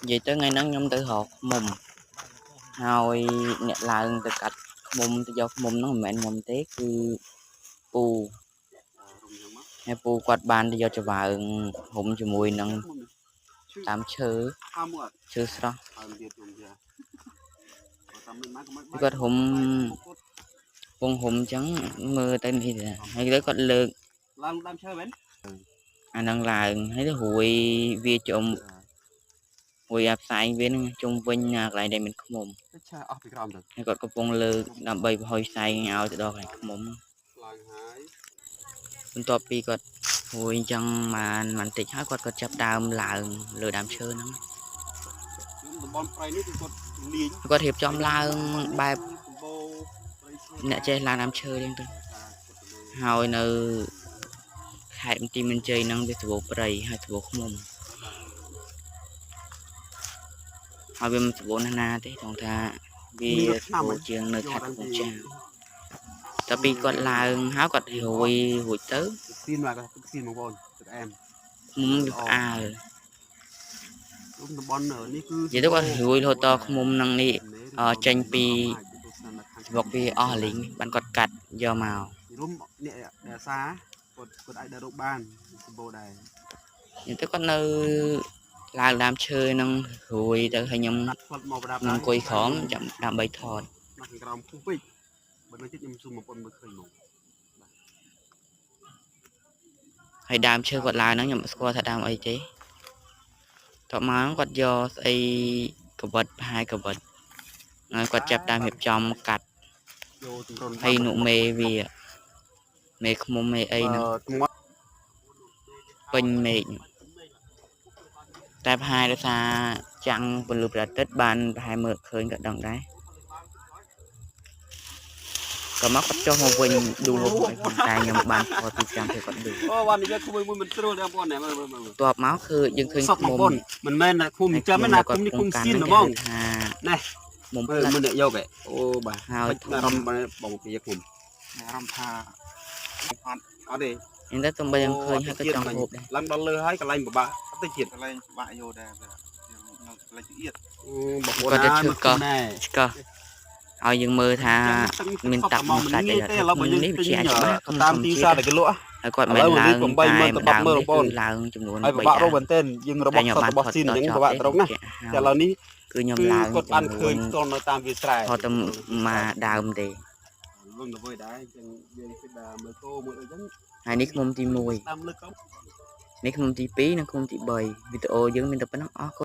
និយាយទៅថ្ងៃហ្នឹងខ្ញុំទៅរកឃ្មុំហើយអ្នកឡើងទៅកាត់ឃ្មុំទៅយកឃ្មុំហ្នឹងមិនមែនខ្ញុំទេគឺពូហើយពូគាត់បានទៅយកច្បើងហុំជាមួយនឹងតាមឈើឈើស្រស់គាត់ហុំពងហុំអញ្ចឹងមើលទៅនេះហើយទៅគាត់លើក ឡើងដើមឈើមែន អាហ្នឹងឡើងហើយទៅរួយវាជុំរួយអាផ្សែងវានឹងជុំវិញកន្លែងដែលមានឃ្មុំ ឆាអស់ពីក្រោមទៅ ហើយគាត់កំពុងលើកដើម្បីបង្ហុយផ្សែងឲ្យទៅដល់កន្លែងឃ្មុំ ឡើងហើយ បន្ទាប់ពីគាត់រួយអញ្ចឹងបានបន្តិចហើយគាត់ក៏ចាប់ដើមឡើងលើដើមឈើហ្នឹង តំបន់ព្រៃនេះគឺគាត់លាង គាត់រៀបចំឡើងបែបអ្នកចេះឡើងដើមឈើហ្នឹងទៅហើយនៅខេត្តមន្ទីរមានជ័យហ្នឹងវាសម្បូរព្រៃហើយសម្បូរឃ្មុំហើយវាមិនសម្បូរណាស់ណាទេត្រង់ថាវាសម្បូរជាងនៅខេត្តកំពង់ចាមតែពីគាត់ឡើងហើយគាត់រួយរួចទៅ ស៊ីនមកទឹកស៊ីនបងប្អូនទឹកអែម ឃ្មុំវាផ្អើល តំបន់នេះគឺ និយាយទៅគាត់រួយរហូតដល់ឃ្មុំហ្នឹងនេះចេញពីច្បុកវាអស់លីងបានគាត់កាត់យកមក រួមអ្នកដែលសាគាត់អាចដើររកបានសម្បូរដែរ និយាយទៅគាត់នៅឡើងដើមឈើហ្នឹងរួយទៅហើយខ្ញុំអង្គុយក្រោមចាំដើម្បីថត មកខាងក្រោមពុះពេកបើនៅចិត្តខ្ញុំស៊ូមបងប្អូនមើលឃើញហ្មង ហើយដើមឈើគាត់ឡើងហ្នឹងខ្ញុំអត់ស្គាល់ថាដើមអីទេតបមកគាត់យកស្អីកវិតប្រហែលកវិតហើយគាត់ចាប់ដើមរៀបចំកាត់ហើយនុមេវាមេឃុំមេអីហ្នឹងពេញមេឃតែប្រហែលដោយសារចាំងពន្លឺព្រះអាទិត្យបានប្រហែលមើលឃើញក៏ដឹងដែរក៏មកគាត់ចុះមកវិញដួលតែខ្ញុំបានថតពីចាំពេលគាត់ដួល អូបាននិយាយក្មួយមួយមិនស្រួលទេបងប្អូនមើលមើលមើល តបមកគឺយើងឃើញ ឃ្មុំមិនមែនតែឃុំចាំណាឃុំនេះឃុំសៀនហ្មងណែ មុំ មើលមើលអ្នកយកអូបាទ ហើយ អារម្មណ៍បងពីឃុំ អារម្មណ៍ថាអត់ អត់ទេ អញ្ចឹងទៅបីយើងឃើញហើយក៏ចង់ហូបដែរ ឡើងដល់លើហើយកន្លែងពិបាកអត់ទៅជាតិ កន្លែងពិបាកយកដែរយើងនៅកន្លែងទៀត បងប្អូន គាត់ទៅឈើកោះឆ្កោះឲ្យយើងមើលថាមានតាក់មកសាច់អី ទេឥឡូវបើយើង នេះវាជាច្បាស់ តាមទីផ្សារដែលគេលក់ ហើយគាត់មិនឡើង 80000ទៅ100000បងប្អូន ឡើងចំនួន ហើយពិបាករកមែនទែនយើងរបស់សត្វរបស់ស៊ីនអញ្ចឹងពិបាករកណាតែឥឡូវនេះ គឺខ្ញុំឡើង គាត់បានឃើញផ្ទាល់នៅតាមវាស្រែ ថតទៅមកដើមទេ លងទៅវិញដែរអញ្ចឹងយើងគិតថាមើលគោមើលអីចឹង ហើយនេះឃ្មុំទី1 តាមលើក នេះឃ្មុំទី2និងឃ្មុំទី3វីដេអូយើងមានតែប៉ុណ្្នឹងអរគុណ។